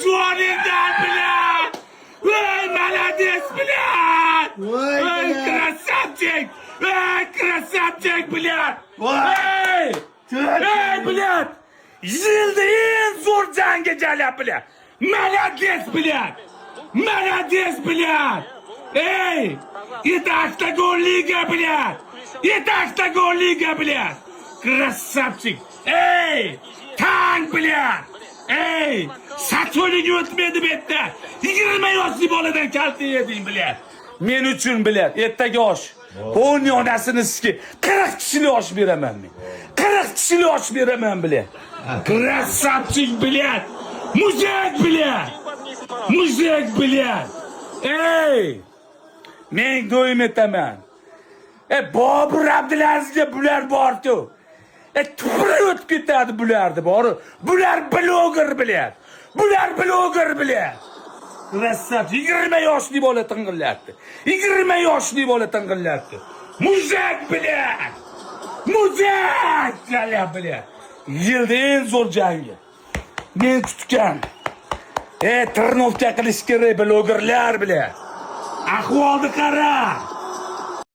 Joningdan, блядь! Ey, молодец, блядь! Voy, Ey, блядь! Красавчик! Ey, красавчик, блядь! Voy! Ey! Ey, блядь! Yilda eng zo'r jangga jalab, блядь! Молодец, блядь! Молодец, блядь! Ey! Это октагон лига, блядь! Это октагон лига, блядь! Красавчик! Ey! Tank, блядь! Ey! Sato'lik o'tmaydi bu yerda! 20 yoshli boladan kalta yeding, блядь! Men uchun, блядь, ertaga osh. O'n onasini sizga 40 kishilik osh beraman men. 40 kishilik osh beraman, блядь. Красавчик, блядь! Мужик, блядь! Мужик, блядь! Ey! Men doim aytaman. E, Bobur Abdulazizga bular bor-ku. E, tupurib o'tib ketadi bularni bori. Bular bloger, блядь. Bular bloger, блядь. Красавчик, 20 yoshli bola ting'illatdi. 20 yoshli bola ting'illatdi. Мужик, блядь! Мужик! Jalab, блядь. Yilda eng zo'r jangi. Men kutgan. E, тренировка qilish kerak blogerlar, блядь. Ahvolni qara.